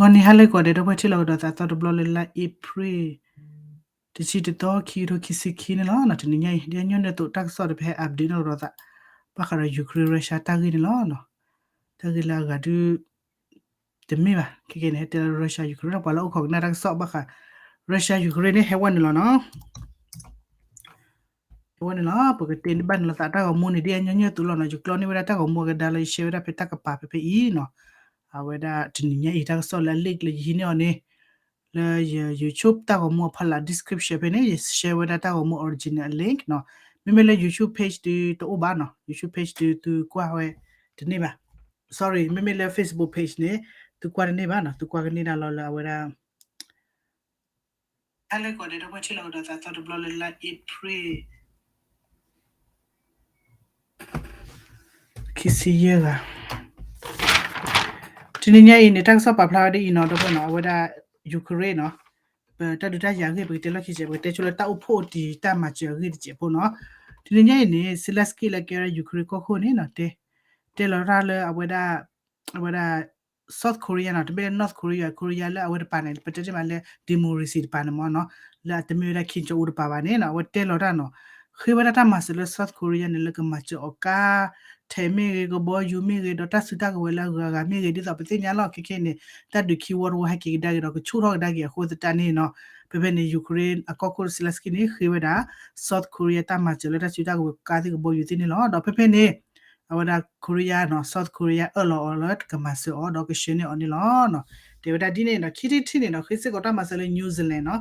ဂီၤနံၤဟါလၢဂီၤဒဲး ဒီပုၢ်ဝဲၢ်ထံၣ်လိာ်ကဒီးသးသီတဘျီလၢလါအ့ဖြ့ၣ် တဆံတသီ ခံကထိခံဆံခံန့ၣ်လီၤ. တနံၤညါအံၤ ဒ်အညီနုၢ်အသိး တၢ်ကစီၣ်တဖဲ update န့ၣ်ကဒီးသး ဘၣ်ဃးဒီး Ukraine Russia တၢ်ဂ့ၢ်န့ၣ်လီၤ. တၢ်ဂ့ၢ်လၢအဂၤဒုး တမ့ၢ်ဘၣ် ခဲကဲန့ၣ် ဟဲတဲလၢ Russia Ukraine ဒီးပှၤလၢအိၣ်ခိးကနၣ်တၢ်ကစီၣ်ဘၣ်ဃး Russia Ukraine န့ၣ် ဟဲဝဲနုာ်လီၤနီၤ ဟဲဝဲနုာ်လီၤ. ပကတဲဘၣ်နုာ်လီၤသးတၢ်ဂီၤမူန့ၣ် ဒ်အညီနုၢ်အသိးလီၤနီၤ. ယကျီန့ၢ်ဝဲဒၣ်တၢ်ဂီၤမူအကဒါလၢယ share ဝဲဒၣ်ဖဲတၢ်ကပၤဖဲဖဲအံၤနီၤ. အဝဲဒၣ်တနံၤညါအံၤ တၢ်ကစီၣ်လၢအ link လၢယဟံးန့ၢ်အီၤန့ၣ် လၢယ YouTube တၢ်ဂီၤမူအဖီလာ် description ဖဲန့ၣ် ယ share ဝဲဒၣ်တၢ်ဂီၤမူ original link နီၤ. မ့မ့ၢ်လၢ YouTube page ဒုးတအိၣ်ဘၣ်နီၤ. YouTube page ဒုးသုကွၢ်ဝဲတန့ၢ်ဘၣ်. Sorry မ့မ့ၢ်လၢ Facebook page န့ၣ် သုကွၢ်တန့ၢ်ဘၣ်နီၤ. သုကွၢ်ကန့ၢ်ဒၣ်လီၤလၢအဝဲဒၣ် ဟါလၢဂီၤဒဲး ဒီပုၢ်ဝဲၢ်ထံၣ်လိာ်ကဒီးသးသီတဘျီလၢလါအ့ဖြ့ၣ် ခံဆံယဲၢ်ဂၤ တနံၤညါအံၤန့ၣ် တၢ်ကစီၣ်ပာ်ဖျါဝဲဒ်အံၤနီၤ ဒီပုၢ်ဝဲၢ်နီၤ အဝဲဒၣ် Ukraine နီၤ ပတၢ်ဒုးတၢ်ယၤအဂ့ၢ် ပကတဲလီၢ်ခံစဲး ပကတဲဆိလၢတၢ်အိၣ်ဖှိၣ်တံၢ်တၢ်မၤစၢၤအဂ့ၢ်တစဲးဖိနီၤ. တနံၤညါအံၤန့ၣ် Zelensky လၢကဲဝဲဒၣ် Ukraine ကီၢ်ခိၣ်န့ၣ်နီၤ တဲ တဲလီၤတၢ်လၢအဝဲဒၣ် အဝဲဒၣ် South Korea နီၤ တမ့ၢ်လၢ North Korea Korea လၢအဝဲတပၤန့ၣ် ပတဲတ့ၢ်မးလၢ democracy တပၤန့ၣ်မ့ၢ်နီၤ လၢအတမ့ၢ်ဝဲဒၣ် Kim Jong Un တပၤဘၣ်န့ၣ်နီၤ အဝဲတဲလီၤတၢ်နီၤ ဃ့ဝဲဒၣ်တၢ်မၤစၢၤလၢ South Korea န့ၣ် လၢကမၤစၢၤအီၤကါ ထဲးမ့ၢ်ဂ့ၤ ကဘီယူၤမ့ၢ်ဂ့ၤ ဒီးတၢ်စုတၢ်ကဝဲၤလၢအဂၤဂၤမ့ၢ်ဂ့ၤ ဒ်သိးပသ့ၣ်ညါလီၤ ခဲခဲန့ၣ် တၢ်ဒုးခံဝီတဝီဟဲက့ၤကဒါက့ၤဒီး ကဆူၣ်ထီၣ်ကဒါက့ၤအဃိသတးန့ၣ်နီၤ ဖဲဖဲန့ၣ် Ukraine အကီၢ်ခိၣ် Zelensky န့ၣ် ဃ့ဝဲဒၣ် South Korea တၢ်မၤစၢၤလၢတၢ်စုတၢ်ကဝဲၤကါသ့ၣ်ကဘီယူၤသ့ၣ်န့ၣ်လီၤ. ဒီးဖဲဖဲန့ၣ် အဝဲဒၣ် Korea နီၤ South Korea အၢၣ်လီၤအီၤလၢကမၤစၢၤအီၤ ဒီးကဆှၢန့ၢ်အီၤန့ၣ်လီၤ. တဲဝဲဒၣ်ဒ်န့ၣ်ဒီး ခံထံၣ်တထံၣ်န့ၣ်ဒီး ဃ့စ့ၢ်ကီးတၢ်မၤစၢၤလၢ New Zealand နီၤ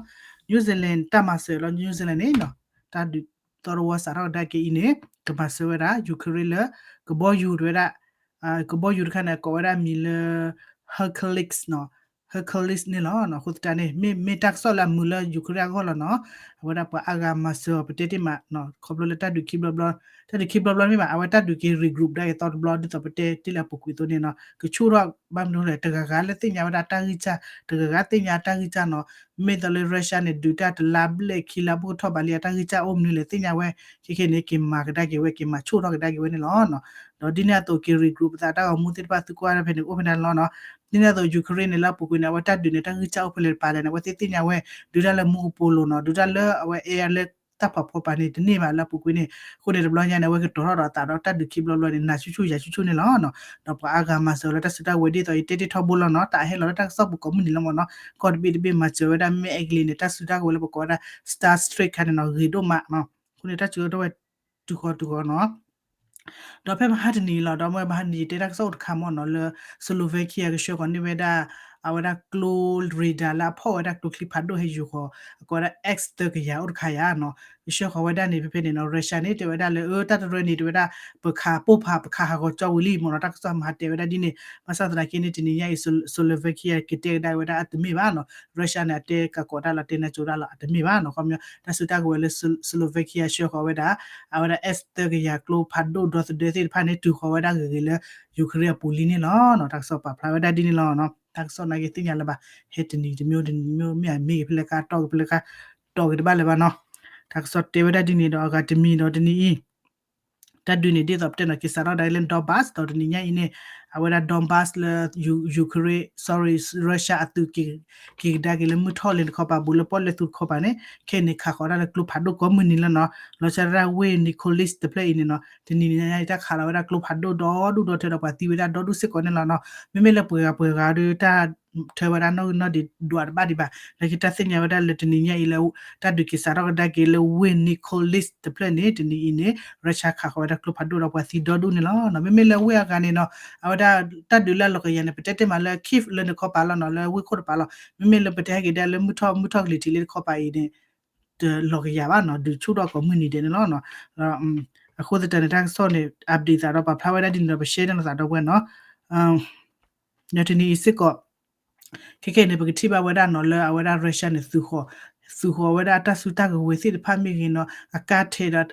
New Zealand တၢ်မၤစၢၤလီၤ New Zealand န့ၣ်နီၤ တၢ်ဒုးသီတဝီစးထီၣ်ကဒါက့ၤအံၤန့ၣ် ကမၤစၢၤဝဲဒၣ် Ukraine လၢ ကဘီယူၤတဝဲဒၣ် ကဘီယူၤတခါန့ၣ် ကိးဝဲဒၣ်မံၤလၢ Hercules နီၤ Hercules န့ၣ်လီၤ. အဃိသတးန့ၣ် မ့မ့ၢ်တၢ်ကစီၣ်လၢအမုာ်လၢ Ukraine အဂီၢ်လီၤနီၤ အဝဲဒၣ်ပှၤအါဂၤမၤစၢၤအီၤ ပတဲတ့ၢ်မး ခီဖျိလၢတၢ်ဒုးခံဘျီဘျီ တၢ်ဒုးခံဘျီဘျီမ့ၢ်ဘၣ် အဝဲတၢ်ဒုးက့ၤ regroup ဒၣ်က့ၤသီတဘျီ ဒ်သိးပတဲတ့ၢ်လၢအပူၤကွံာ်အသိးန့ၣ်နီၤ ကဆူၣ်ထီၣ်ဘၣ်မနုၤလဲၣ် တဂၤဂၤလၢသ့ၣ်ညါဝဲဒၣ်တၢ်ဂံၢ်စၢ် တဂၤဂၤသ့ၣ်ညါတၢ်ဂံၢ်စၢ်နီၤ မ့ၢ်သိးလၢ Russia န့ၣ် ဒုးတၢ်တလါဘျဲၣ်ခံလါ ဘၣ်ကထီၣ်ဘးလံအတၢ်ဂံၢ်စၢ်အိၣ်မနုၤလဲၣ်သ့ၣ်ညါဝဲ ခဲခဲန့ၣ် က့ၤမၤကဒါက့ၤဝဲ က့ၤမၤဆူၣ်ထီၣ်ကဒါက့ၤဝဲန့ၣ်လီၤ. ဒီးဒ်န့ၣ်အသိးက့ၤ regroup ပသးတၢ်ဂီၤမူသ့ၣ်တဖၣ်သုကွၢ်ဖဲန့ၣ် အိၣ်ဖဲန့ၣ်လီၤနီၤ ဒ်န့ၣ်အသိး Ukraine န့ၣ်လၢအပူၤကွံာ်န့ၣ် အဝဲတၢ်ဒုးန့ၣ် တၢ်ဂံၢ်စၢ်အိၣ်ဖဲလဲၣ်တပၤလဲၣ်န့ၣ် အဝဲသ့ၣ်သ့ၣ်ညါဝဲ ဒုးတၢ်လၢမူကပိာ်လိၤနီၤ ဒုးတၢ်လၢအဝဲအဲၣ်လၢတၢ်ဖးဖီပၤန့ၣ် တန့ၢ်ဘၣ်လၢအပူၤကွံာ်န့ၣ် အဃိန့ၣ်တဘျီညါန့ၣ် အဝဲကတီၤထီၣ်ဒီးအသးဒီးတၢ်ဒုးခံဘျီဘျီန့ၣ် နၤဆူၣ်ဆူၣ်ယၤဆူၣ်ဆူၣ်န့ၣ်လီၤ. ဒီးပှၤအါဂၤမၤစၢၤလၢတၢ်စုတၢ်ကဝဲၤဒ်သိးယတဲတ့ၢ်ထီဘိလီၤနီၤ တၢ်ဟဲလီၤလၢတၢ်ကစီၣ်ပူၤကိးမုၢ်နံၤလီၤမ့ၢ်နီၤ ကီၢ်တဘ့ၣ်တဘ့ၣ်မၤစၢၤဝဲဒၣ် မ့မ့ၢ်အဲကလံးန့ၣ် တၢ်စုတၢ်ကဝဲၤလၢပကိးဝဲဒၣ် Star Street ခါန့ၣ်နီၤ ဂ့ၤဒိၣ်မးနီၤ အဃိန့ၣ်တၢ်စုတၢ်ကဝဲၤတုၤဃီၤတုၤဃီၤနီၤ ဒီးဖဲမဟါတနံၤလီၤ ဒီးမ့ၢ်မဟါတနံၤ ယတဲတၢ်ကစီၣ်အိၣ်တခါမ့ၢ်နီၤ လၢ Slovakia ကဆှၢဃီၤန့ၢ်ဝဲဒၣ် အဝဲဒၣ်ကျိ radar လၢအဖီၣ်ဝဲဒၣ်ကျိချံဖးဒိၣ်ဟဲယူၤဃီၤ အကိးဝဲဒၣ် X သၢကယၤအိၣ်တခါယၤနီၤ ကဆှၢဃီၤဝဲဒၣ်န့ၣ် ဖဲဖဲန့ၣ်နီၤ Russia န့ၣ် တဲဝဲဒၣ်လၢ အၢ တၢ်တရၢန့ၣ် တဲဝဲဒၣ် ပခးပိၢ်ဖး ပခးဟးဂီၤကၠီဝံၤလံမ့ၢ်နီၤ တၢ်ကစီၣ်မဟါတဲဝဲဒၣ်ဒ်န့ၣ် ဘၣ်ဆၣ်သနာ်က့န့ၣ် တနံၤညါအံၤ Slovakia ကတဲကဒါဝဲဒၣ်အတမ့ၢ်ဘၣ်နီၤ Russia န့ၣ် အတဲကးကိးတၢ်လီၤ တဲနၤကၠိတၢ်လီၤ အတမ့ၢ်ဘၣ်နီၤ ခီပညီ တၢ်စုတၢ်ကဝဲၤလၢ Slovakia ဆှၢဃီၤဝဲဒၣ် အဝဲဒၣ် X သၢကယၤကျိဖးဒိၣ်ဒီသဒၢသ့ၣ်တဖၣ်န့ၣ် တုၤဃီၤဝဲဒၣ်ဂ့ၤဂ့ၤလၢ Ukraine အပူၤလံန့ၣ်လီၤနီၤ တၢ်ကစီၣ်ပာ်ဖျါဝဲဒၣ်ဒ်န့ၣ်လီၤနီၤ တၢ်ကစီၣ်နာ်က့သ့ၣ်ညါလၢၤဘၣ် ဟဲတနံၤတမံၤတနံၤတမံၤ မ့ၢ်အမ့ၢ်ဂ့ၤဖဲလဲၣ်ကါတီၢ်ဂ့ၤဖဲလဲၣ်ကါ တီၢ်ဂ့ၤတဘၣ်လၢၤဘၣ်နီၤ တၢ်ကစီၣ်တဲဝဲဒၣ်ဒ်န့ၣ်ဒီးအဂၤတမံၤဒီးတနံၤအံၤ တၢ်ဒုးန့ၣ်ဒ်သိးပတဲနီၤ က့ၤစးထီၣ်ဒၣ်လၢ Donbas ဒီးတနံၤညါအံၤန့ၣ် အဝဲဒၣ် Donbas လၢ Ukraine sorry Russia အသုးက့ၤကဒါက့ၤလၢမုၢ်ထီၣ်လ့ၤတခီပၤ ဘူးလၢပီၣ်လဲၣ်သူတခီပၤန့ၣ် ခဲအံၤန့ၣ်ခးဃီၤဒၣ်လၢကျိဖးဒိၣ်ကိးမုၢ်နံၤလီၤနီၤ လီၤဆီဒၣ်တၢ်ဝ့ၢ် Nikolaev တဖျၢၣ်အံၤန့ၣ်နီၤ တနံၤညါအံၤတၢ်ခးလီၤဝဲဒၣ်ကျိဖးဒိၣ်ဒီဒူၣ်ဒီထၢဒီးပှၤသံဝဲဒၣ်ဒီဒူၣ်စ့ၢ်ကီးန့ၣ်လီၤနီၤ မ့မ့ၢ်လၢပှဲၤဂၤပှဲၤဂၤဒီးတၢ် ထၢဝဲဒၣ်နီၣ်ဂံၢ်နီၣ်ဒံးဒွးတဘၣ်ဒံးဘၣ် လၢခံတၢ်သ့ၣ်ညါဝဲဒၣ်လၢတနံၤညါအံၤလၢ တၢ်ဒုးက့ၤစးထီၣ်ကဒါက့ၤလၢဝ့ၢ် Nikolaev တဖျၢၣ်န့ၣ် တနံၤအံၤန့ၣ် Russia ခးဃီၤဝဲဒၣ်ကျိဖးဒိၣ်ဒီးပှၤသံဒီဒူၣ်န့ၣ်လီၤ. မ့မ့ၢ်လၢဝ့ၢ်အဂၤန့ၣ်နီၤ အဝဲဒၣ်တၢ်ဒုးလၢအလီၤကယၤန့ၣ် ပတဲတ့ၢ်မးလၢ Kyiv လၢန့ၣ်ခီပၤလီၤနီၤ လၢဝ့ၢ်ခိၣ်တပၤလီၤ. မ့မ့ၢ်လၢပတဲဟဲက့ၤဒၣ်လၢမုၢ်ထီၣ်မုၢ်ထီၣ်ကလံၤထံးလၢတခီပၤအံၤန့ၣ် တလီၤကယၤဘၣ်နီၤ ဒုးဆူၣ်ထီၣ်ကိးမုၢ်နံၤဒဲးန့ၣ်လီၤ. အဃိသတးန့ၣ် တၢ်ကစီၣ်န့ၣ် update သးဒီးပာ်ဖျါဝဲဒၣ်ဒ်န့ၣ်ဒီး ပshareန့ၢ်လိာ်သးဒီပုၢ်ဝဲၢ်နီၤ ဒီးတနံၤအံၤစ့ၢ်ကီး ခဲခဲအံၤန့ၣ် ပကထံၣ်ဘၣ်ဝဲဒၣ်နီၤ လၢအဝဲဒၣ် Russia န့ၣ် သုးဃီၤဝဲဒၣ်အတၢ်စုတၢ်ကဝဲၤသ့ၣ်တဖၣ်မ့ၢ်ဂ့ၤနီၤ အကါထဲးဒီး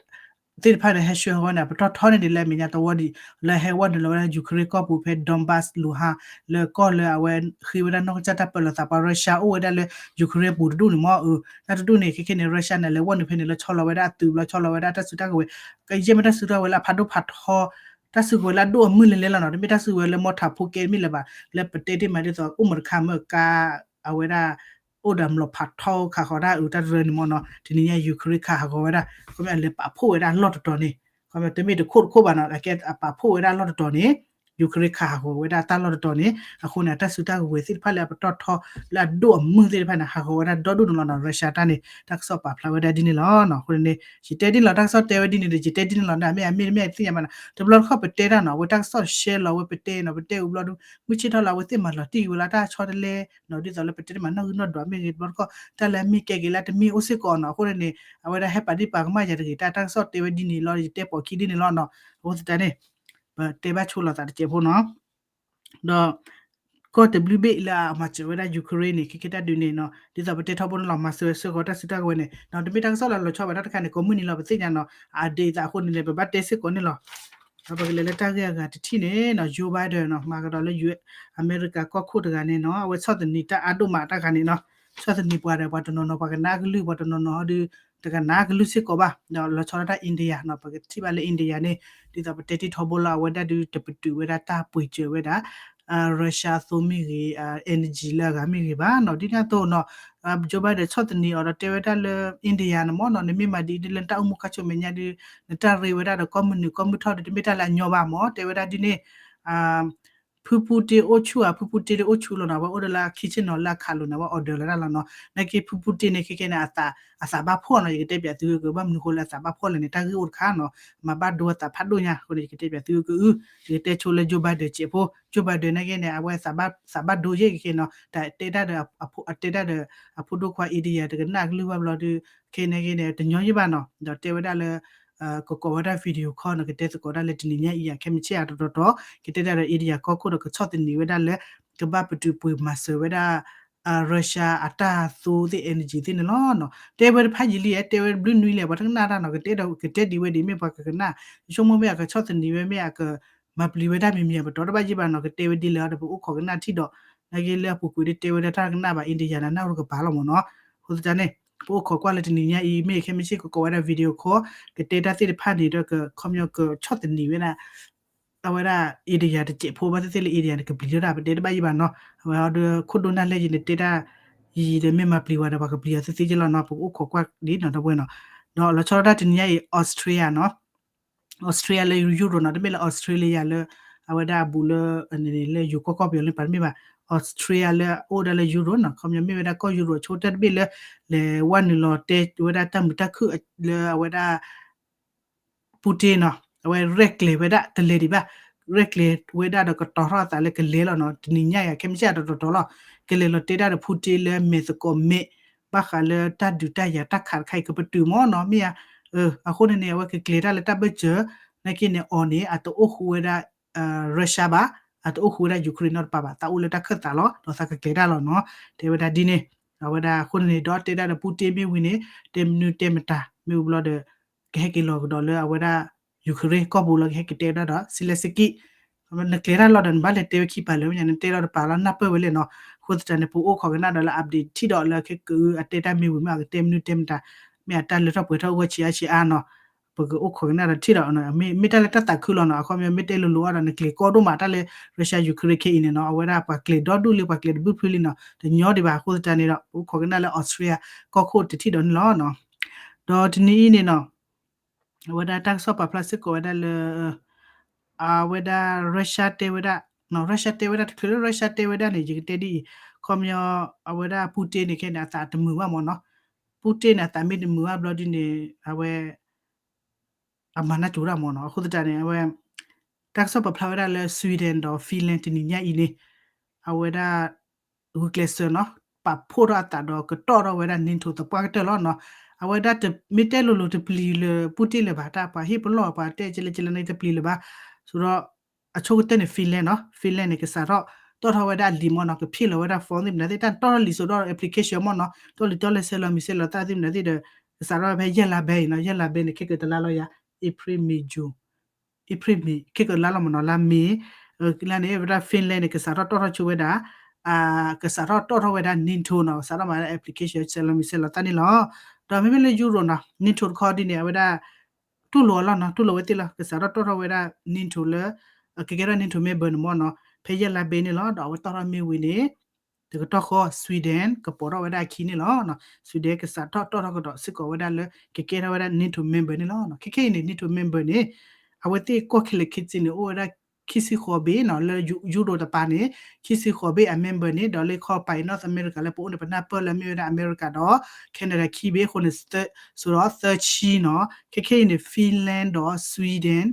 သ့ၣ်တဖၣ်န့ၣ် ဟဲဆှၢဃီၤဝဲန့ၣ် ပတီၢ်ထီန့ၢ်ဒံးလၢအမဲာ်ညါတဝီဒံး လၢဟဲဝဲနုာ်လီၤဝဲဒၣ် Ukraine ကီၢ်ပူၤဖဲ Donbas လူၤဟါ လၢကီၢ်လၢအဝဲဃ့ဝဲဒၣ်နီၢ်ကစၢ်တၢ်ပၢလီၤသးပှၤ Russia အိၣ်ဝဲဒၣ်လၢ Ukraine ပူၤတဒူၣ်န့ၣ်မ့ၢ် အၢ တၢ်တဒူၣ်န့ၣ် ခဲခဲန့ၣ် Russia န့ၣ် လဲၤဝဲနုာ်ဖဲန့ၣ် လၢဆီလီၤဝဲဒၣ်အသုးဘျီ ဆီလီၤဝဲဒၣ်တၢ်စုတၢ်ကဝဲၤ ကယဲၢ်မ့ၢ်တၢ်စုတၢ်ကဝဲၤလၢအဖးဒိၣ်ဖးထီ တၢ်စုကဝဲၤလၢအဒိၣ်အမုၢ်လဲၤလဲၤလီၤနီၤ, တမ့ၢ်တၢ်စုကဝဲၤလၢမီထးဖိကဲတမ့ၢ်လၢၤဘၣ်, လၢပတဲတ့ၢ်မးဒ်သိး အိၣ်မတခါမၢကါ အဝဲဒၣ် အိၣ်ဒီးမျိာ်ဖးထီခးဃီၤတၢ်အုးတၢ်ရၢန့ၣ်မ့ၢ်နီၤ, တနံၤညါ Ukraine ခးဟးဂီၤဝဲဒၣ် ခီမ့ၢ်အလဲၤပာ်ဖှိၣ်ဝဲဒၣ်အလီၢ်တတီၤန့ၣ်, ခီမ့ၢ်တမ့ၢ်တခိၣ်တခိၣ်ဘၣ်နီၤ, အကဲအပာ်ဖှိၣ်ဝဲဒၣ်အလီၢ်တတီၤန့ၣ် Ukraine ခးဟးဂီၤဝဲဒၣ်တၢ်လီၢ်တတီၤန့ၣ်, အဃိန့ၣ် အတၢ်စုတၢ်ကဝဲၤသ့ၣ်တဖၣ်လၢအပတီၢ်ထီလၢအဒိၣ်အမုၢ်သ့ၣ်တဖၣ်န့ၣ် ဟးဂီၤဝဲဒၣ်ဒီဒူၣ်န့ၣ်လီၤနီၤ, Russia တၢ်န့ၣ် တၢ်ကစီၣ်ပာ်ဖျါဝဲဒၣ်ဒ်န့ၣ်လီၤ. အဃိန့ၣ် ယတဲဒ်န့ၣ်လီၤ, တၢ်ကစီၣ်တဲဝဲဒ်န့ၣ်ဒီး ယတဲဒ်န့ၣ်လီၤ, မ့ၢ်အမ့ၢ်တမ့ၢ်သ့ၣ်ညါဘၣ်နီၤ, တဘျီတခီၣ်ပတဲတၢ်နီၤ, အဝဲတၢ်ကစီၣ်ရှဲလီၤဝဲပတဲနီၤ, ပတဲအူဘျီဒုး မုၢ်ဆ့ၣ်ထီၣ်လီၤ အဝဲသ့ၣ်မၤလီၤတံၢ်ဝဲလီၤ တၢ်ဆီတလဲနီၤ, ဒ်သိးလၢပတဲတ့ၢ်မးနီၣ်ဂံၢ်နီၣ်ဒွးမ့ၢ်ဂ့ၤ, တဘျီတခီၣ် တၢ်လၢအမ့ၢ်ကဲက့ၤလၢတမ့ၢ်အိၣ်စ့ၢ်ကီးနီၤ, အဃိန့ၣ်န့ၣ် အဝဲဒၣ်ဟဲပာ်ဒ့ၣ်ပာ်ကမၣ်ယၤတဂ့ၤ, တၢ် တၢ်ကစီၣ်တဲဝဲဒ်န့ၣ်လီၤ, ယတဲပိာ်ခံဒ်န့ၣ်လီၤနီၤ, အဃိသတးန့ၣ် ပတဲဘၣ်ဆိလီၤသးတစဲးဖိနီၤ ဒီး ကီၢ်တဘျုးဘ့ၣ်လၢအမၤစၢၤဝဲဒၣ် Ukraine န့ၣ် ခဲကဲတၢ်ဒုးန့ၣ်နီၤ, ဒ်သိးပတဲထီဘိန့ၣ်လီၤ, မၤစၢၤစ့ၢ်ကီးတၢ်စုတၢ်ကဝဲၤန့ၣ်နီၤ, တမ့ၢ်တၢ်ကစီၣ်လၢလီၤဆီဘၣ်တၢ်တခါန့ၣ် ကိးမုၢ်နံၤလီၤ ပသ့ၣ်ညါနီၤ, အဒ့သးအဃိန့ၣ်လဲၣ် ပဘၣ်တဲစ့ၢ်ကီးန့ၣ်လီၤ. ဒီးပကလဲၤလၢတၢ်ဂ့ၢ်အဂၤတထံၣ်န့ၣ်နီၤ, Joe Biden နီၤ မၤကဒီးလၢ အမဲရကၤကီၢ်ခိၣ်တဂၤန့ၣ်နီၤ, အဝဲဆီၣ်သနံးတၢ်အါဒိၣ်မးတၢ်ဂၤန့ၣ်နီၤ, ဆီၣ်သနံးပှၤဒီးပှၤတနီၤနီၤ ပှၤကနၣ်အကလုၢ် ပှၤတနီၤနီၤဒီး တကနၣ်အကလုၢ်စ့ၢ်ကီးဘၣ်, ဒီးလီၤဆီဒၣ်တၢ် India နီၤ, ပကထံၣ်ဘၣ်လၢ India န့ၣ် ဒ်သိးပတဲတ့ၢ်ထီဘိလီၤ အဝဲဒၣ်ဒုးတပတုာ်ဝဲဒၣ်တၢ်ပှ့ၤစၢၤဝဲဒၣ် Russia အသိမ့ၢ်ဂ့ၤ energy လၢအဂၤမ့ၢ်ဂ့ၤဘၣ်နီၤ, ဒ်န့ၣ်အသိးနီၤ Joe Biden ဆီၣ်သနံးအီၤဒီးတဲဝဲဒၣ်လၢ India န့ၣ်မ့ၢ်နီၤ, နမ့ၢ်မၤဒ်အံၤဒ်လၢနတၢ်အိၣ်မူခါဆူမဲာ်ညါဒုး နတၢ်ရ့ဝဲဒၣ်ဒီးကီၢ်မုၢ်နုာ်ကီၢ်မုၢ်ထီၣ်ဒီး တမ့ၢ်တၢ်လၢအညီဘၣ်မ့ၢ် တဲဝဲဒၣ်ဒ်န့ၣ် ဖုဖုတ့အိၣ်ဆူၣ်ဧါ, ဖုဖုတ့တအိၣ်ဆူၣ်လီၤနီၤ, အဝဲအိၣ်ဒီးလၢအ kitchen နီၤ, လၢအခးလိၤန့ၣ် အဝဲ order လီၤတၢ်လီၤနီၤ, နာ်က့ဖုဖုတ့န့ၣ် ခဲကဲန့ၣ် အသးဘၣ်ဖှီၣ်နီၤ, ယကတဲပၠးသုကဘၣ်မနုၤဃိလၢအသးဘၣ်ဖှီၣ်လဲၣ်န့ၣ် တၢ်ဂ့ၢ်အိၣ်တခါနီၤ, မၤဘၣ်ဒိအသးဖးဒိၣ်ညါအဃိန့ၣ် ယကတဲပၠးသုကအု, ယကတဲဆိလၢ Joe Biden စဲးဖိ, Joe Biden နာ်က့န့ၣ် အဝဲသးဘၣ်ဒိယဲၢ်က့ၤနီၤ, တၢ်တဲတၢ်ဒီး အတဲတၢ်ဒီး အဖိဒိၣ်ခွါ India တကနၣ်ကလုၢ်ဘၣ်ဘျီဒုး ခဲန့ၣ်က့န့ၣ် တညီယ့ၢ်ဘၣ်နီၤ, ဒီးတဲဝဲဒၣ်လၢ ကကိးဝဲဒၣ် video call နီၤ, ကတဲသကိးဒၣ်လၢတနံၤညါအံၤ ခဲမုၢ်ဆ့ၣ်အါတီတီတီ, ကတဲတၢ်ဒီး India ကီၢ်ခိၣ်ဒီးကဆီၣ်သနံးဝဲဒၣ်လၢ ကဘၣ်ပတုာ်ပှ့ၤမၤစၢၤဝဲဒၣ် Russia အတၢ်သိသ့ၣ် energy သ့ၣ်န့ၣ်လီၤနီၤ, တဲဝဲတဖးယံာ်လံ တဲဝဲဘျုးနွံလဲၣ် ပှၤတကနၣ်တၢ်နီၤ, ကတဲဒီးကတဲဒံးဝဲဒ်မ့ၢ်ပှၤကကနၣ်, ယဆိကမိၣ်မ့ၢ်အကဆီၣ်သနံးဝဲမ့ၢ်အက မၤပျံၤဝဲဒၣ်မံၤမံၤအပတီၢ်တဘၣ်ယ့ၢ်ဘၣ်နီၤ, ကတဲဝဲဒ်လဲၣ်ဒီးပအိၣ်ခိးကနၣ်ထံၣ်ဒီး, နာ်က့လၢအပူၤကွံာ်ဒ်တဲဝဲဒၣ်တၢ်ကနၣ်ဘၣ် India န့ၣ် နၢ်ဟူတကပၤလီၤမ့ၢ်နီၤ, အဃိသတးန့ၣ် ပအိၣ်ခိးကွၢ်လၢတနံၤညါအံၤ မ့ၢ်ခဲမုၢ်ဆ့ၣ်ကကိးဝဲဒၣ် video call ကတဲတၢ်သ့ၣ်တဖၣ်န့ၣ်ဒီး ကခီပညီကဆီၣ်သနံးဝဲဒၣ် အဝဲဒၣ် India တစဲးဖိဘၣ်သ့ၣ်သ့ၣ်လၢ India န့ၣ် ကပျံၤထီၣ်တၢ် ပတဲတဘၣ်ယံာ်ဘၣ်နီၤ, အဝဲဒီးခိၣ်ဒိၣ်နၢ်လဲၣ်ယံၤန့ၣ် တဲတၢ်ယံၤဒီးမ့ၢ်မၤပျံၤဝဲဒီး ပှၤကပျံၤအီၤသ့သ့က့လီၤနီၤ, ပကအိၣ်ခိးကွၢ်ဒ်နီၤတဝဲနီၤ, ဒီးလီၤဆီဒၣ်တၢ်တနံၤညါအံၤ Austria နီၤ Australia လၢ Europe နီၤ, တမ့ၢ်လၢ Australia လၢ အဝဲဒၣ်အဘူးလၢ လၢယိၤကီၢ်ကီၢ်ပယီၤလၢပှၤတမ့ၢ်ဘၣ်, Australia လၢအအိၣ်ဝဲဒၣ်လၢ Europe နီၤ, ခီပညီမ့ၢ်ဝဲဒၣ်ကီၢ် Europe ဆိတၢ်တဘ့ၣ်လၢ လဲၤဝဲနုာ်လီၤတဲဝဲဒၣ်တၢ်မုာ်တၢ်ခုၣ်လၢအဝဲဒၣ် Putin နီၤ, အဝဲရဲၣ်ကျဲၤဝဲဒၣ်တလဲၤဒံးဘၣ်, ရဲၣ်ကျဲၤဝဲဒၣ်ဒီးကတီၤထီၣ်အသးလၢကလဲၤလီၤနီၤ, တနံၤညါအံၤ ခဲမုၢ်ဆ့ၣ်အတီတီတီလီၤ, ကလဲၤလီၤတဲဒၣ်ဒီး Putin လၢမဲာ်သကိးမဲာ် ဘၣ်ဃးလၢတၢ်ဒုးတၢ်ယၤတၢ်ခးတခါအံၤ ကပတုာ်မ့ၢ်နီၤ, မ့ၢ်ဧါ, အဃိန့ၣ်န့ၣ် အဝဲကကျဲၤတၢ်လၢတၢ်ဘၢၣ်စၢၤ, နာ်က့န့ၣ်အီၤန့ၣ် အတအိၣ်ဃူဝဲဒၣ် Russia ဘၣ်, အတအိၣ်ဃူဝဲဒၣ် Ukraine နီတပၤဘၣ်, သးအိၣ်လၢတၢ်ခၢၣ်သးလီၤ, ဒီးသးကကျဲၤတၢ်လီၤနီၤ, တဲဝဲဒၣ်ဒ်န့ၣ်, အဝဲဒၣ်အဃိန့ၣ်န့ၣ် ဒီးတဲဒၣ်ဒီး Putin မ့ၢ်ဝံၤန့ၣ် တဲမနုၤတဲမတၤ မ့ၢ်ဝံၤဘျီဒီး ကဟဲက့ၤလီၤကဒီးလၢအဝဲဒၣ် Ukraine ကီၢ်ပူၤလီၤ, ကဟဲက့ၤတဲဝဲဒၣ်ဒီး Zelensky နကျဲၤတၢ်လီၤဒီး နဘၣ်လဲၤတဲဝဲခံပၤလၢၤမ့ၢ်ညါ, နတဲလီၤတပၤလီၤ နၢ်ပၢၢ်ဝဲလဲၣ်နီၤ, အဃိသတးန့ၣ် ပအိၣ်ခိးကနၣ်ဒီးလၢ update ထံၣ်ဒီးလၢခဲကအု အတဲတၢ်မ့ၢ်ဝံၤမ့ၢ် အကတဲမနုၤတဲမတၤ, မ့ၢ်အတၢ်လၢထီၣ်ပှဲၤထီၣ်အဂီၢ်ဆံးအါဆံးအါနီၤ, ပကအိၣ်ခိးကနၣ်ဒီးထံၣ်ဒီး မ့ၢ်တၢ်လၢတၢ်သးခုလီၤနီၤ, အခီပညီမ့ၢ်တဲလိၤလိၤအီၤဒီး နကျဲၤကီဒိၣ်မးတၢ်လၢ Russia Ukraine ခဲအံၤန့ၣ်နီၤ, အဝဲဒၣ်ပှၤကျဲၤဒီဒူၣ်လံ ပှၤကျဲၤတဘုဖုလံနီၤ, တညီဒံးဘၣ်, အဃိသတးန့ၣ်ဒီး ပအိၣ်ခိးကနၣ်လၢ Austria ကီၢ်ခိၣ်တထံၣ်ဒီးန့ၣ်လီၤနီၤ, ဒီးတနံၤအံၤန့ၣ်နီၤ အဝဲဒၣ်တၢ်ကစီၣ်ပာ်ဖျါစ့ၢ်ကီးဝဲဒၣ်လၢ အဝဲဒၣ် Russia တဲဝဲဒၣ်, Russia တဲဝဲဒၣ် တချုးလၢ Russia တဲဝဲဒၣ်န့ၣ် ယကတဲဒ်အံၤ, ခီပညီ အဝဲဒၣ် Putin န့ၣ်ခဲန့ၣ် အသးတမုာ်ဘၣ်မ့ၢ်နီၤ, Putin န့ၣ် အသးမ့ၢ်တမုာ်ဘၣ်ဘျီဒ်န့ၣ် အဝဲ အမၤနၢ်ကၠိတၢ်မ့ၢ်နီၤ, အဃိသတးန့ၣ် အဝဲ တၢ်ကစီၣ်ပာ်ဖျါဝဲဒၣ်လၢ Sweden ဒီး Finland တနံၤညါအံၤန့ၣ် အဝဲဒၣ် ဂုာ်ကျဲးစၢးနီၤ, ပာ်ဖှိၣ်ထီၣ်အသးဒီးကတီၢ်ထီၣ်ဝဲဒၣ် NATO သပှၢ်ကတၢၢ်လီၤနီၤ, အဝဲဒၣ်မ့ၢ်တဲလိၤလိၤတပျံၤလၢ Putin လၢၤဘၣ်, တၢ်ပှၤဟ့ၣ်ပလီၢ်ပှၤတဲကလဲကလဲန့ၣ်တပျံၤလၢၤဘၣ်, ဆိုတော့ အဆိကတၢၢ်န့ၣ် Finland နီၤ, Finland န့ၣ် ကစးထီၣ်တီၣ်ထီၣ်ဝဲဒၣ်လံာ်မ့ၢ်နီၤ, ကဖံးလီၤဝဲဒၣ် form သ့ၣ်မနုၤသ့ၣ် တၢ်တီၣ်ထီၣ်လံာ်စိၤဒီး application မ့ၢ်နီၤ, တီၣ်လံာ်တီၣ်လဲၢ်ဆဲးလီၤမံၤဆဲးလီၤသၣ်သ့ၣ်မနုၤသ့ၣ်ဒီး ကစးထီၣ်ဝဲဖဲယဲၢ်လါဘဲအံၤနီၤ, ယဲၢ်လါဘဲန့ၣ် ခဲကတလါလီၤယၤ, April May June, April May ခဲကလါလီၤမ့ၢ်နီၤ, လါ May လါန့ၣ် ဝဲဒၣ် Finland န့ၣ် ကစးထီၣ်တီၣ်ထီၣ်ဆိဝဲဒၣ် ကစးထီၣ်တီၣ်ထီၣ်ဝဲဒၣ် NATO နီၤ, ကစးထီၣ်မၤဒၣ် application ဆဲးလီၤမံၤဆဲးလီၤသၣ်န့ၣ်လီၤ. ဒီးမ့မ့ၢ်လၢ Europe နီၤ NATO တခီဒ်န့ၣ် အဝဲဒၣ် တူၢ်လိာ်အီၤလီၤနီၤ, တူၢ်လိာ်ဝဲသ့ၣ်လီၤ. ကစးထီၣ်တီၣ်ထီၣ်ဝဲဒၣ် NATO လၢ ကကဲထီၣ် NATO member န့ၣ်မ့ၢ်နီၤ, ဖဲယဲၢ်လါဘ့န့ၣ်လီၤ. ဒီးအဝဲတီၣ်ထီၣ်မ့ၢ်ဝံၤန့ၣ် တကတီၢ်ဃီ Sweden ကပိာ်ထီၣ်ဝဲဒၣ်အခံန့ၣ်လီၤ. Sweden ကစးထီၣ်တီၣ်ထီၣ်ကဒီးစ့ၢ်ကီးဝဲဒၣ်လၢ ကကဲထီၣ်ဝဲဒၣ် NATO member န့ၣ်လီၤ. ခဲခဲအံၤန့ၣ် NATO member န့ၣ် အဝဲသ့ၣ်ကီၢ်ခဲလၢာ်ခဲဆ့န့ၣ် အိၣ်ဝဲဒၣ်ခံဆံဃိးဘ့ၣ်နီၤ, လၢ Euro တပၤန့ၣ် ခံဆံဃိးဘ့ၣ်အ member န့ၣ် ဒီးလၢခီပၤအံၤ North America လၢပအိၣ်န့ၣ် ပနၢ်ပၢၢ်လၢမ့ၢ်ဝဲဒၣ် America ဒီး Canada ခံဘ့ၣ်အဃိန့ၣ် သၢ ဆိုတော့ သၢဆံနီၤ. ခဲခဲအံၤန့ၣ် Finland ဒီး Sweden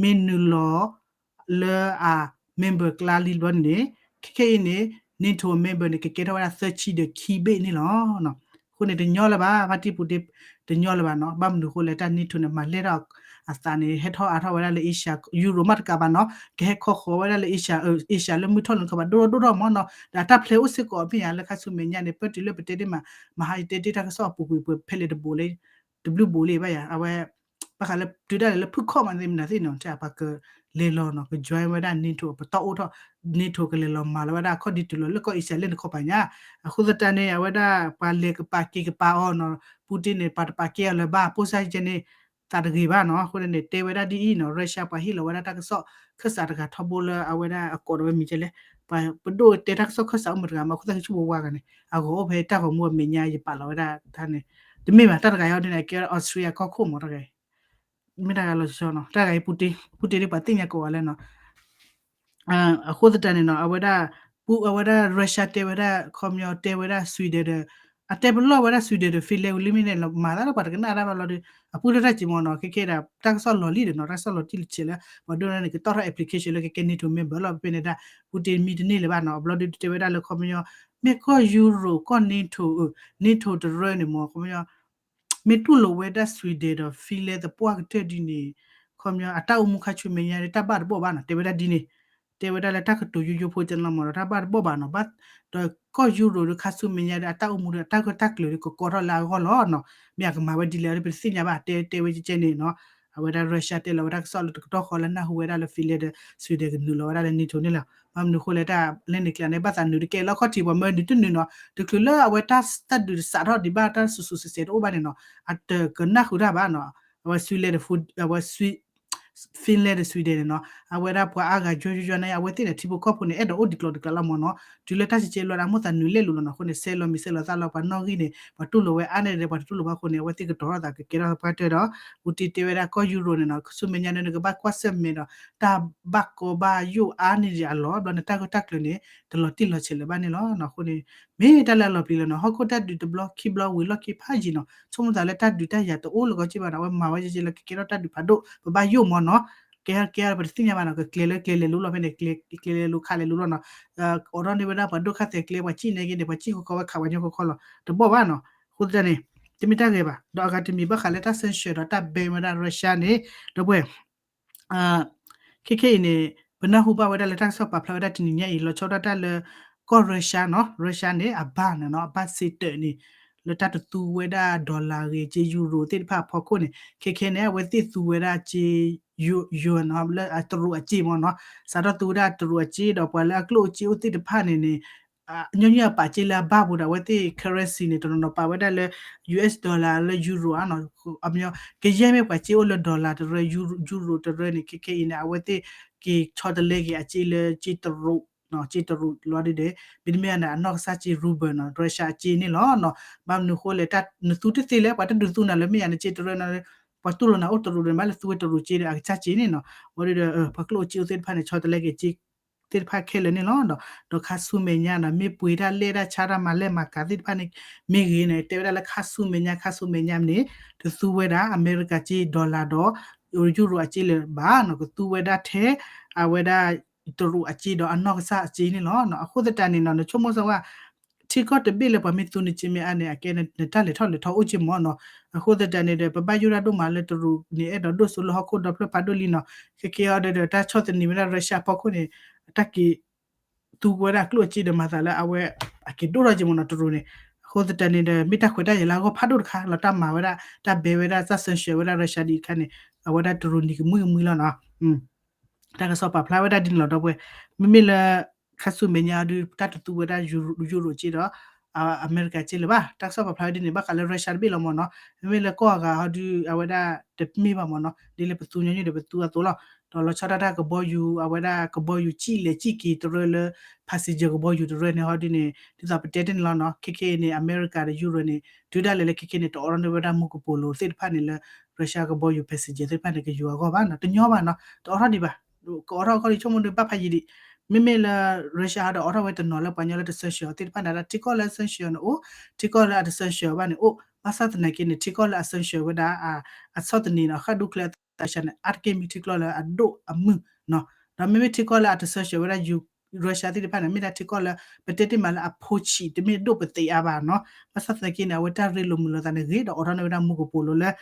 မ့ၢ်နုာ်လီၤ လၢအ member ကျါလံတဘျီန့ၣ်န့ၣ် ခဲခဲအံၤန့ၣ် NATO member န့ၣ် ကကဲထီၣ်ဝဲဒၣ်သၢဆံဒီးခံဘ့ၣ်န့ၣ်လီၤ. အဃိန့ၣ် တညီလၢၤဘၣ်, ဖါတံၢ်ပူၤတ့ တညီလၢၤဘၣ်နီၤ. ဘၣ်မနုၤအဃိလဲၣ် တၢ် NATO န့ၣ် မၤလဲၢ်ထီၣ်အသးန့ၣ် ဟဲထီၣ်အါထီၣ်ဝဲဒၣ်လၢ Asia, Euro မ့ၢ်တကးဘၣ်နီၤ, ကဟဲခီဃီၤဝဲဒၣ်လၢ Asia, Asia လၢမုၢ်ထီၣ်လၢနခီဘၣ်ဒိၣ်ထီၣ်ဒိၣ်ထီၣ်မ့ၢ်နီၤ. ဒီးအတၢ်ဖျဲးအိၣ်စ့ၢ်ကီးမ့ၢ်ယါလၢခါဆူမဲာ်ညါန့ၣ် ပၢၢ်တုၤလၢပတဲတ့ၢ်မး, မဟါယတဲတ့ၢ်တၢ်ကစီၣ်အပူၤကွံာ်ပှဲၤဖဲလဲၣ်တဘိးလၢ တဘျုးဘိးလံဘၣ်ယၤ, အဝဲ ဘၣ်ဃးလၢတုၤဒၣ်လဲာ်လၢဖုၣ်ခီၣ်မးသ့ၣ်မနုၤသ့ၣ်နီၤ ပှၤကလဲၤလီၤနီၤ, က join ဝဲဒၣ် NATO ပတီၢ်အိၣ်ထီၣ် NATO ကလဲၤလီၤမၤလီၤဝဲဒၣ်အခီၣ်ဒ်တုၤလီၤလၢကီၢ်အ့ရှၢၣ်လၢနခီပၤညါ. အဃိသတးန့ၣ် အဝဲဒၣ်ပှၤလဲၤကပာ်က့ၤကပာ်အီၤနီၤ, ပူတ့ၢ်န့ၣ် ပှၤတပာ်ကဲအီၤလၢၤဘၣ် ပိၢ်စၢ်ယဲန့ၣ် သးတဂ့ၤဘၣ်နီၤ. အဃိန့ၣ် တဲဝဲဒၣ်ဒ်အံၤနီၤ, Russia ပှၤဟ့ၣ်လီၤဝဲဒၣ်တၢ်ကစီၣ်ခၢၣ်စးတဂၤထီဘိလၢအဝဲဒၣ်အကိးဒီးဝဲမံၤကဲလဲၣ်, ပှၤပဒိၣ်တဲတၢ်ကစီၣ်ခၢၣ်စးအိၣ်မတဂၤမး အဃိသတးကဆူၣ်ဝဲဝါဂၤန့ၣ် အဂီၤအိၣ်ဖဲတၢ်ဂီၤမူအမဲာ်ညါယပာ်လီၤဝဲဒၣ်တၢ်န့ၣ်, တမ့ၢ်ဘၣ် တၢ်တဂၤအံၤဒ်န့ၣ် ကဲ Austria ကီၢ်ခိၣ်မးတဂၤအံၤ မ့ၢ်တၢ်ဂၤလီၤဆီနီၤ, တၢ်ဂၤအံၤ ပူတ့ၢ် ပူတ့ၢ်ဒ်ပှၤသ့ၣ်ညါကိးဂၤလဲၣ်နီၤ. အဃိသတးန့ၣ်နီၤ အဝဲဒၣ် ပူ အဝဲဒၣ် Russia တဲဝဲဒၣ် ခီပညီတဲဝဲဒၣ် Sweden ဒီး အတဲပလီၢ်ဝဲဒၣ် Sweden ဒီး Finland ဝံၤလံမ့ၢ်န့ၣ် မၤသးလၢပှၤတကနၣ်တၢ်ဘၣ်လီၤဒီး အပူထီၣ်တၢ်စံးမ့ၢ်နီၤ, ခဲခဲဒၣ် တၢ်ကစီၣ်လီၤလံဒီးနီၤ, တၢ်ကစီၣ်လီၤတံၢ်လီၤဆဲးလၢ ပှၤဒိၣ်န့ၣ်ကတီၢ်ထီၣ် application လၢကကဲ NATO member လီၤဖဲန့ၣ်ဒၣ် ပူတ့ၢ်မံတန့ၢ်လၢၤဘၣ်နီၤ, အဘျီဒုးတဲဝဲဒၣ်လၢခီပညီ မ့ၢ်ကီၢ် Euro ကီၢ် NATO, NATO တရၢန့ၣ်မ့ၢ်ခီပညီ မ့ၢ်တူၢ်လိာ်ဝဲဒၣ် Sweden ဒီး Finland သပှၢ်ကတၢၢ်ဒ်န့ၣ် ခီပညီ အတၢ်အိၣ်မူခါဆူမဲာ်ညါဒီး တၢ်ဘၣ်တဘီၣ်ဘၣ်နီၤ, တဲဝဲဒၣ်ဒ်န့ၣ်, တဲဝဲဒၣ်လၢတၢ်ကတိၤယိယိဖိကနီၤမ့ၢ်ဒီး တၢ်ဘၣ်တဘီၣ်ဘၣ်နီၤ, ဘၣ် ဒီးကီၢ် Euro ဒီးခါဆူမဲာ်ညါဒီး အတၢ်အိၣ်မူဒီး အတၢ်ဂၢၢ်တၢ်ကျၢၤဒီး ကကီထီၣ်လၢအဂီၢ်လီၤနီၤ, မ့ၢ်အကမၤဝဲဒ်လဲၣ်ဒီး ပတသ့ၣ်ညါဘၣ်, တဲတဲဝဲကဲကဲန့ၣ်နီၤ, အဝဲဒၣ် Russia တဲလီၤဝဲဒၣ်ကစီၣ်လၢတကတီၢ်ဃီလၢနၢ်ဟူဝဲဒၣ်လၢ Finland ဒီး Sweden ကနုာ်လီၤဝဲဒၣ်လၢ NATO န့ၣ်လီၤ. ဘၣ်မနုၤအဃိလဲၣ် တၢ်လဲန့ၣ်ကျါန့ၣ် ဘၣ်သးနုာ်တကဲလၢခီၣ်ထံး ပှၤမၢနုာ်တနုာ်နီၤ, တချုးလၢအဝဲတၢ် တၢ်ဒုးတစးထီၣ်ဒံးဘၣ် တၢ်စူၤစူၤစဲးစဲးတအိၣ်ဘၣ်န့ၣ်နီၤ, အတကနၣ်ဃုာ်တၢ်ဘၣ်နီၤ, အဝဲ Sweden ဒီး Finland ဒီး Sweden န့ၣ်နီၤ, အဝဲဒၣ်ပှၤအါဂၤယွယွယွန့ၣ် အဝဲသ့ၣ်န့ၣ် ထံဖိကီၢ်ဖိန့ၣ် အဲၣ်ဒိးအိၣ်ဒံးကျိၤဒံးကျါလီၤမ့ၢ်နီၤ, တုၤလၢတၢ်စဲးကဲလီၤဒီး အမိၣ်သးနုာ်လဲၣ်လိၤလီၤနီၤ, အဃိန့ၣ် ဆဲးလီၤမံၤဆဲးလီၤသးလီၤ ပှၤနီၣ်ဂံၢ်န့ၣ် ပှၤတူၢ်လိာ်ဝဲအါန့ၢ်ဒီး ပှၤတတူၢ်လိာ်ဘၣ်အဃိန့ၣ် အဝဲသ့ၣ်ကတီၤထီၣ်သးကကဲထီၣ်ပှၢ်တၢၢ်ဒီး ပူတ့ၢ်တဲဝဲဒၣ်ကီၢ် Euro န့ၣ်နီၤ, ဆူမဲာ်ညါန့ၣ် နကဘၣ်ကွၢ်ဆၢၣ်မဲာ်ဒီး တၢ်ဘၣ်ကီဘၣ်ယိၣ်အါန့ၢ်ဒံးအလီၢ် ဘျီန့ၣ် တၢ်ဂၢၢ်တၢ်ကျၢၤန့ၣ် တလီၤတံၢ်လီၤဆဲးလၢၤဘၣ်န့ၣ်လီၤ. အဃိန့ၣ် မ့ၢ်တၢ်လၢအလီၤပျံၤလီၤနီၤ, ဟီၣ်ခိၣ်တၢ်ဒုးတဘျီခံဘျီဝံၤလီၢ်ခံဖးယံာ်နီၤ, ဆိကမိၣ်သးလၢတၢ်ဒုးတၢ်ယၤတအိၣ်လၢၤကီးက့ဘၣ်နီၤ, အဝဲမၤဝဲကဲကဲလၢကကဲထီၣ်တၢ်ဒုးဖးဒိၣ် ပဘၣ်ယိၣ်မ့ၢ်နီၤ, ကဲကဲပတသ့ၣ်ညါဘၣ်နီၤ, ကကျဲလၢကျဲလဲၤလိၤလီၤဖဲန့ၣ် ကျဲလဲၤလိၤခးလဲၤလိၤလီၤနီၤ, အိးထီၣ်န့ၢ်ဝဲဒၣ်ပှၤဒိၣ်ခါသဲးကျဲ ပှၤစံၣ်န့ၢ်က့န့ၣ် ပှၤစံၣ်ဃီဃီဝဲခးပှၤညီဃီဃီလီၤ တဘီၣ်ဘၣ်နီၤ. အဃိသတးန့ၣ် တမ့ၢ်တၢ်ဂ့ၤဘၣ်, ဒီးအဂၤတမံၤဘၣ်ဃးလၢတၢ် sanction ဒီးတၢ် ban ဝဲဒၣ် Russia န့ၣ် ဒီပုၢ်ဝဲၢ် ခဲခဲအံၤန့ၣ် ပနၢ်ဟူဘၣ်ဝဲဒၣ်လၢတၢ်ကစီၣ်ပာ်ဖျါဝဲဒၣ်တနံၤညါအံၤ လီၤဆီဒၣ်တၢ်လၢ ကီၢ် Russia နီၤ, Russia န့ၣ် အဘၣ်န့ၣ်နီၤ, အဘၣ်စ့တၢးန့ၣ် လၢတၢ်တသူဝဲဒၣ် dollar ဂ့ၤ က့ euro သ့ၣ်တဖၣ်အဖီခိၣ်န့ၣ် ခဲခဲန့ၣ် အဝဲသ့ၣ်သူဝဲဒၣ်က့ yuan နီၤ, လၢတရူးအက့မ့ၢ်နီၤ, စးထီၣ်သူဝဲဒၣ်တရူးအက့ဒီး ပှၤလၢအကျိၣ်အက့အိၣ်သ့ၣ်တဖၣ်န့ၣ်န့ၣ် ညီနုၢ်အပာ်က့လၢအဘၣ်ပူၤဒီး အဝဲသ့ၣ် currency န့ၣ် တနီၤနီၤပာ်ဝဲဒၣ်လၢ US dollar လၢ euro ဧါနီၤ, အမ့ၢ် ကယဲၢ်မ့ၢ်ပှၤက့အိၣ်လၢ dollar တရၢ euro တရၢန့ၣ် ခဲခဲအံၤန့ၣ် အဝဲသ့ၣ်က့ဆီတလဲက့ၤအက့လၢက့တရူး, က့တရူးလီၤဒ်ဒီး မ့တမ့ၢ်န့ၣ် အနီၢ်ကစၢ်က့ ruble နီၤ, Russia အက့န့ၣ်လီၤနီၤ. ဘၣ်မနုၤအဃိလဲၣ် နသူတသ့လၢ ပှၤတဒုးသူနၤလၢမ့ၢ်ယၤန့ၣ် က့တရၢန့ၣ် ပှၤတူၢ်လိာ်နၤအိၣ်တရူးဒီး ဘၣ်လၢသူဝဲတရူးက့ဒီး အကစၢ်က့န့ၣ်နီၤ, ဝဲဒၣ်ဒီး ပှၤကျိၣ်အိၣ်က့အိၣ်သ့ၣ်တဖၣ်န့ၣ် ဆီတလဲက့ၤက့ သ့ၣ်တဖၣ်ခဲလၢာ်န့ၣ်လီၤ. ဒီးခါဆူမဲာ်ညါနီၤ မ့ၢ်ပှ့ၤတၢ်လဲၢ်တၢ်ဆါတၢ်မၤလဲၢ်မၤကၤသ့ၣ်တဖၣ်န့ၣ် မ့ၢ်ဂ့ၤန့ၣ် တဲဝဲဒၣ်လၢခါဆူမဲာ်ညါ ခါဆူမဲာ်ညါန့ၣ် တသူဝဲဒၣ် အမဲရကၤက့ dollar ဒီး euro အက့လၢၤဘၣ်နီၤ, ကသူဝဲဒၣ်ထဲ အဝဲဒၣ် တရူးအက့ဒီးအနီၢ်ကစၢ်အက့န့ၣ်လီၤ. အဃိသတးန့ၣ်နီၤ နဆိကမိၣ်စ့ၢ်ဝဲ ထံကီၢ်တဘ့ၣ်လၢပှၤမ့ၢ်သူနက့မ့ၢ်အါန့ၣ် အကဲနတၢ်လဲၤထီၣ်လဲၤထီအိၣ်က့မ့ၢ်နီၤ. အဃိသတးန့ၣ်ဒီး ပဘၣ်ယိၣ်တၢ်ဒိၣ်မးလၢတရူးန့ၣ် အဲၣ်ဒိးဒိၣ်စိလၢဟီၣ်ခိၣ်ဒီဖျၢၣ်ဖးဒိၣ်လံနီၤ. ခဲကဲအံၤဒီး တၢ်ဆီၣ်သနံးဝဲဒၣ် Russia ဖီခိၣ်န့ၣ် တၢ်က့ၤ သူဝဲဒၣ်ကျိၣ်အက့ဒီးမၤသးလၢအဝဲ အက့ၤဒိၣ်ထီၣ်က့မ့ၢ်နီၤ တရူးန့ၣ်. အဃိသတးန့ၣ်ဒီး မ့ၢ်တၢ်ခွဲးတၢ်ယာ်လၢအဂီၢ်ဖးဒိၣ်တခါလီၤ တၢ်မၤဝဲဒၣ် တၢ်ဘဲဝဲဒၣ် တၢ် sanction ဝဲဒၣ် Russia ဒ်အံၤတခါန့ၣ် အဝဲဒၣ်တရူးနံၤကမှံကမှံလီၤနီၤ. တၢ်ကစီၣ်ပာ်ဖျါဝဲဒၣ်ဒ်န့ၣ်လီၤ ဒီပုၢ်ဝဲၢ်. မ့မ့ၢ်လၢ ခါဆူမဲာ်ညါဒုး တၢ်တသူဝဲဒၣ် euro က့ဒီး အမဲရကၤက့လၢၤဘၣ်. တၢ်ကစီၣ်ပာ်ဖျါဝဲဒ်န့ၣ် ဘၣ်ဃးလၢ Russia တဘ့ၣ်လီၤမ့ၢ်နီၤ. မ့မ့ၢ်လၢကီၢ်အဂၤဟီဒုး အဝဲဒၣ်တမ့ၢ်ဘၣ်မ့ၢ်နီၤ. ဒ်လၢပသူညီနုၢ်ဒီးပသူအသိးလီၤ. ဒီးလီၤဆီဒၣ်တၢ်ကဘီယူၤ အဝဲဒၣ်ကဘီယူၤစံၣ်လဲၤစံၣ်က့ၤတရၢလၢ passenger ကဘီယူၤတရၢန့ၣ်ဟီဒုးန့ၣ် ဒ်သိးပတဲတ့ၢ်န့ၣ်လီၤနီၤ. ခဲခဲအံၤန့ၣ် အမဲရကၤဒီး ယူရၢၣ်န့ၣ် တုၤဒၣ်လဲာ်လၢခဲခဲန့ၣ် တအိးထီၣ်န့ၢ်ဝဲဒၣ်မူကပိာ်လိၤသ့ၣ်တဖၣ်န့ၣ်လၢ Russia ကဘီယူၤ passenger သ့ၣ်တဖၣ်န့ၣ် ကယူၤအဂီၢ်ဘၣ်နီၤ. တညီဘၣ်နီၤ. တအိးထီၣ်ဒံးဘၣ်. ကအိးထီၣ်ခီဒ်ဆိကမိၣ်ဒုးဘၣ်ဖးယံာ်ဒံး. မ့မ့ၢ်လၢ Russia ဟီဒီးအိးထီၣ်ဝဲတနီၤလၢပှၤညီလၢတ sanction သ့ၣ်တဖၣ်န့ၣ် ထံကီၢ်လၢ sanction န့ၣ်အိၣ်, ထံကီၢ်လၢအတ sanction ဘၣ်န့ၣ်အိၣ်. ဘၣ်ဆၣ်သနာ်က့န့ၣ် ထံကီၢ်လၢအ sanction ဝဲဒၣ် အဆီၣ်သနံးနီၤ ဃၣ်ဒူၣ်ချၢအသးစၢ်န့ၣ် အါတက့ၢ်မ့ၢ်ထံကီၢ်လၢအဒိၣ်အမုၢ်နီၤ. ဒီးမ့မ့ၢ်ထံကီၢ်လၢအတ sanction ဝဲဒၣ် Russia သ့ၣ်တဖၣ်န့ၣ် မ့ၢ်ဒၣ်ထံကီၢ်လၢ ပတဲတ့ၢ်မးလၢအဖိဆံးတမ့ၢ်ဒိၣ်ပသ့အါဘၣ်နီၤ. ဘၣ်ဆၣ်သနာ်က့န့ၣ် အဝဲတၢ်ရ့လိာ်မုာ်လိာ်သးန့ၣ်ဂ့ၤ ဒီးအိးထီၣ်န့ၢ်ဝဲဒၣ်မူကပိာ်လိၤလၢ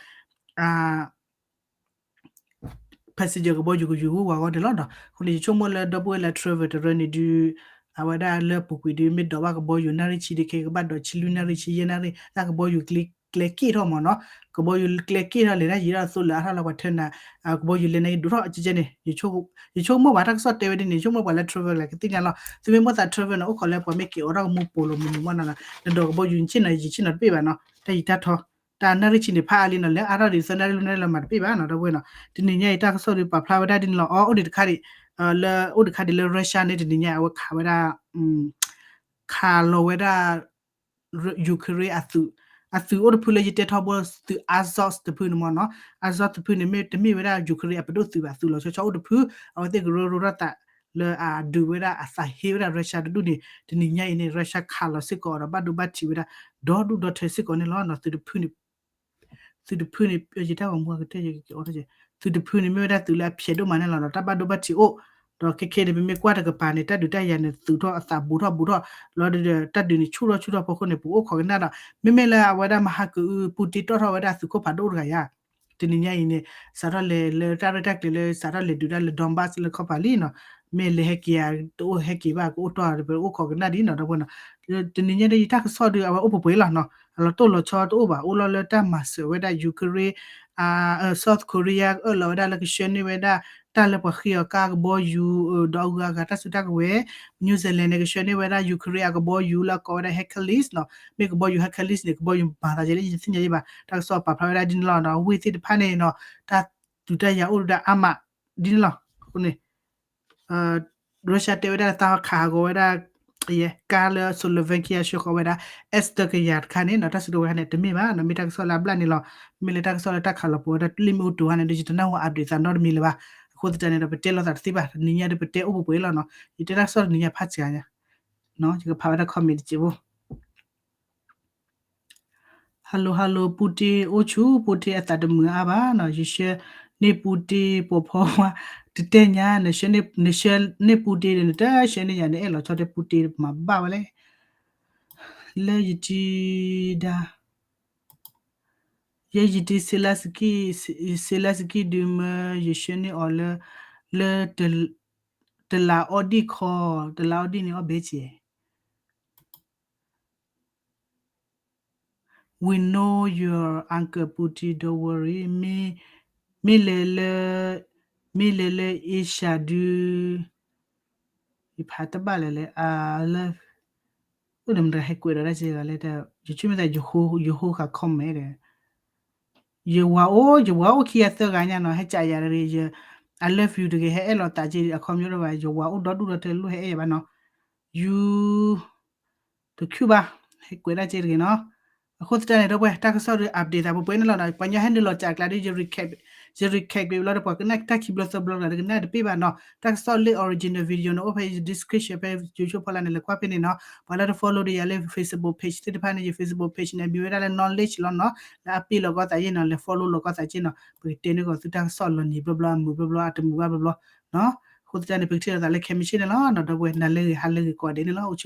passenger ကဘီယူၤကယူၤဝဲဝဲအဂီၢ်န့ၣ်လီၤနီၤ. အဃိန့ၣ် ယဆိကမိၣ်လၢဒီပုၢ်ဝဲၢ်လၢ travel တရၢန့ၣ်ဒုး အဝဲဒၣ်လၢအပူၤကွံာ်ဒုး မ့ၢ်ဒိးဘၣ်ကဘီယူၤနၣ်ရံၣ်ဆံဒုး ခဲကဘၣ်ဒိးဆံလွံၢ်နၣ်ရံၣ် ဆံယဲၢ်နၣ်ရံၣ် တၢ်ကဘီယူၤကျဲက့ၢ်ထီၣ်မ့ၢ်နီၤ. ကဘီယူၤကျဲက့ၢ်ထီၣ်လဲၤတၢ်ယံၤထီၣ်သိလၢအါထီၣ်လၢပှၤထၢနၤ ကဘီယူၤလဲၤနၤယံၤဒိၣ်ထီၣ်ကဲကဲန့ၣ် ယဆိကမိၣ်ဘၣ် တၢ်ကစီၣ်တဲဝဲဒ်န့ၣ် ယဆိကမိၣ်ပှၤလၢ travel လၢကသ့ၣ်ညါလီၤ. သုမ့ၢ်မိၣ်သး travel န့ၣ် အိၣ်ခိးလၢပှၤမ့ၢ်က့ၤအိးထီၣ်ကမူပိာ်လိၤမုာ်မုာ်မ့ၢ်နီၤ နဒိးကဘီယူၤဆ့ၣ်နီၤယံၤဆ့ၣ်နီၤတဘ့ၣ်ဘၣ်နီၤ တၢ်ယံၤတၢ်ထီ တၢ်နၣ်ရံၣ်ဆံန့ၣ် ဖးအါလံနီၤ လၢအါထီၣ်ဒ်သိးနၣ်ရံၣ်လွံၢ်နၣ်ရံၣ်လၢမၤတဘ့ၣ်ဘၣ်နီၤ ဒီပုၢ်ဝဲၢ်နီၤ. တနံၤညါအံၤ တၢ်ကစီၣ်ဒုးပာ်ဖျါဝဲဒၣ်ဒ်န့ၣ်လီၤ. အီ အိၣ်ဒံးတခါဒံး လၢအိၣ်ဒံးတခါဒံးလၢ Russia န့ၣ် တနံၤညါအဝဲခးဝဲဒၣ် ခးလီၤဝဲဒၣ် Ukraine အသုး, အသုးအိၣ်တဖုလၢယတဲထီဘိ သုး Azov တဖုန့ၣ်မ့ၢ်နီၤ. Azov တဖုန့ၣ် မ့ၢ်တမ့ၢ်ဝဲဒၣ် Ukraine အပဒိၣ်သုးဘၣ် သုးလီၤဆီဆီအိၣ်တဖု အဝဲသ့ၣ်ကရၢရိတၢ်သး လၢအဒုးဝဲဒၣ်အသးဟ့ဝဲဒၣ် Russia တဒူၣ်န့ၣ် တနံၤညါအံၤန့ၣ် Russia ခးလီၤစ့ၢ်ကီးဒီးဘၣ်ဒိဘၣ်ထံးဝဲဒၣ် ဒီဒူၣ်ဒီထၢစ့ၢ်ကီးန့ၣ်လီၤ. သုးတဖုန့ၣ် သုးတဖုန့ၣ် ယတၢ်ဂီၤမူကတၢၢ်ယကက့ၤအိးထီၣ်က့ၤ သုးတဖုန့ၣ် မ့ၢ်ဝဲဒၣ်သုးလၢအဖျဲးဒိၣ်မးန့ၣ်လီၤ. ဒီးတၢ်ဘၣ်ဒိဘၣ်ထံးအိၣ် ဒီးခဲခဲန့ၣ် ပမ့ၢ်ကွၢ်တကပၤန့ၣ် တၢ်ဒုးတၢ်ယၤန့ၣ် သုးထီၣ်အသးဘူးထီၣ်ဘူးထီၣ် လီၤဒီး တၢ်ဒုးန့ၣ် ဆူၣ်ထီၣ်ဆူၣ်ထီၣ်ဖီခိၣ်န့ၣ် ပအိၣ်ခိးကနၣ်ဒီး မ့မ့ၢ်လၢအဝဲဒၣ်မဟါကအု Putin တီၣ်ထီၣ်ဝဲဒၣ်သုးခိၣ်ဖးဒိၣ်တဂၤယါ တနံၤညါအံၤန့ၣ် စးထီၣ်လဲၤလၢတၢ်ရဲၣ်တၢ်ကျဲၤလၢ စးထီၣ်လဲၤဒုးတၢ်လၢ Donbas လၢခီၣ်ဖးလံနီၤ မ့ၢ်လဲၤဟဲက့ၤဧါ တအိၣ်ဟဲက့ၤဘၣ် ကအိၣ်တီၢ်ဧါ ပအိၣ်ခိးကနၣ်ဒ်နီၤ ဒီပုၢ်ဝဲၢ်နီၤ. တနံၤညါဒီးယတၢ်ကစီၣ်ဒုး အဝဲအိၣ်ပှဲၤပှဲၤလီၤနီၤ အလီၤတိၢ်လီၤဆီတအိၣ်ဘၣ် အိၣ်လီၤလၢတၢ်မၤစၢၤဝဲဒၣ် Ukraine, South Korea အၢၣ်လီၤဝဲဒၣ်လၢကဆှၢန့ၢ်ဝဲဒၣ် တၢ်လၢပှၤဃ့အီၤကါကဘီယူၤ ဒီးအဂုၤအဂၤတၢ်စုတၢ်ကဝဲၤ New Zealand န့ၣ် ကဆှၢန့ၢ်ဝဲဒၣ် Ukraine အကဘီယူၤလၢအကိးဝဲဒၣ် Hercules နီၤ မ့ၢ်ကဘီယူၤ Hercules န့ၣ် ကဘီယူၤမၤသးကဲလၢယတသ့ၣ်ညါယဲဘၣ် တၢ်ကစီၣ်ပာ်ဖျါဝဲဒၣ်ဒ်န့ၣ်လီၤ. ဝ့ၢ်သ့ၣ်တဖၣ်န့ၣ်နီၤ တၢ်ဒုးတၢ်ယၤအိၣ်ဒုးဒၣ်အါမး ဒ်န့ၣ်လီၤ. အဃိန့ၣ် Russia တဲဝဲဒၣ်သးခးဟးဂီၤဝဲဒၣ် ကါလၢ Slovakia ဆှၢဃီၤဝဲဒၣ် S တကယၤတခါန့ၣ်နီၤ တၢ်စုတဝဲခါန့ၣ် တမ့ၢ်ဘၣ်နီၤ မ့ၢ်တၢ်ကစီၣ်လၢအဘျၣ်န့ၣ်လီၤ. မ့ၢ်လၢတၢ်ကစီၣ်လၢတၢ်ခးလီၤပှၤဝဲဒၣ်လံာ်မ့ၢ်အိၣ်တိၤခါန့ၣ်ဒီး ယတနၢ်ဟူ update သးနီတမံၤလၢၤဘၣ်. အဃိသတးန့ၣ်ဒီး ပတဲလိာ်သးတသ့ဘၣ် တနံၤညါဒီးပတဲအိၣ်ပှဲၤပှဲၤလီၤနီၤ ယတဲတၢ်ကစီၣ်တနံၤညါဖးစှၤညါ ယကဖးဝဲဒၣ် comment တစဲးဖိ Hello hello ပူတ့အိၣ်ဆူ ပူတ့အသးတမုာ်အါဘၣ်နီၤ ယဆှၢန့ၢ်ပူတ့ပိာ်ဖီဝါ တတဲညါ နဆှၢန့ၢ်ပူတ့ဒီး နတဆှၢန့ၢ်ယၤ နအဲၣ်လီၤဆီတဲပူတ့မၤဘၣ်ဝဲလဲၣ် လၢယတံၤဒါ ယဲယတံၤ Zelensky Zelensky ဒုးမၢ ယဆှၢန့ၢ်အီၤလၢ လၢ တလးအီဒံၣ်ခီ တလးအီဒံၣ်န့ၣ်အီၣ်ဘဲစဲး We know your uncle Putin, don't worry. မ့ၢ်လဲၤလၢ မ့ၢ်လဲၤလၢ Asia ဒုး ယဖးတဘၣ်လၢၤလဲၣ် I love အိၣ်ဒီးမတၤဟဲကွဲးဒီးတၢ်စ့ၢ်ကီးလဲၣ် ယဆိကမိၣ်သး ယဟိဃာ် comment ဒီး ယဝၤအိၣ် ယဝၤအိၣ်ခံဂၤသၢဂၤညါနီၤ ဟဲကးယၤတဂ့ၤ I love you တဂ့ၤ ဟဲအဲၣ်လီၤသးက့ အခီပညီတဘၣ် ယဝၤအိၣ်ဒီဒူၣ်ဒီထၢ လိၣ်ဟဲအဲၣ်ယၤဘၣ်နီၤ You တခုဘၣ် ဟဲကွဲးဒၣ်က့တဂ့ၤနီၤ အဃိသတးန့ၣ် ဒီပုၢ်ဝဲၢ် တၢ်ကစီၣ်ဒီး update သးပှဲၤပှဲၤန့ၣ်လီၤနီၤ ပှၤညီဟဲနုာ်လီၤစးကျါဒီး ယ recap ယ recap ကွံာ်ဘျီဒီး ပှၤကနၣ်တၢ်ခံဘျီသၢဘျီတဂၤ တကနၣ်တပ့ၢ်ဘၣ်နီၤ တၢ်ကစီၣ်လၢ original video န့ၣ် အိၣ်ဖဲယ description ဖဲ YouTube ဖီလာ်န့ၣ် လဲၤကွၢ်ဖဲန့ၣ်နီၤ ပှၤလၢတ follow ဒီးယၤလၢ Facebook page သ့ၣ်တဖၣ်န့ၣ် ယ Facebook page န့ၣ် မံၤဝဲဒၣ်လၢ knowledge လီၤနီၤ လၢအပ့ၢ်လီၤကီသးယ့ၢ်နီၤ လဲၤ follow လီၤကီသးက့နီၤ ပကတဲန့ၢ်ကီးသုတၢ်ကစီၣ်လီၤနံၤဘျီဘျီ အမုာ်ဘျီဘျီ အတမုာ်ဘၣ်ဘျီဘျီနီၤ အဃိသတးန့ၣ် ပကထံၣ်လိာ်သးလၢခဲမုၢ်ဆ့ၣ်န့ၣ်လီၤနီၤ ဒီပုၢ်ဝဲၢ် နၤလၢဂ့ၤ ဟါလၢဂ့ၤ ကိးဂၤဒဲးန့ၣ်လီၤ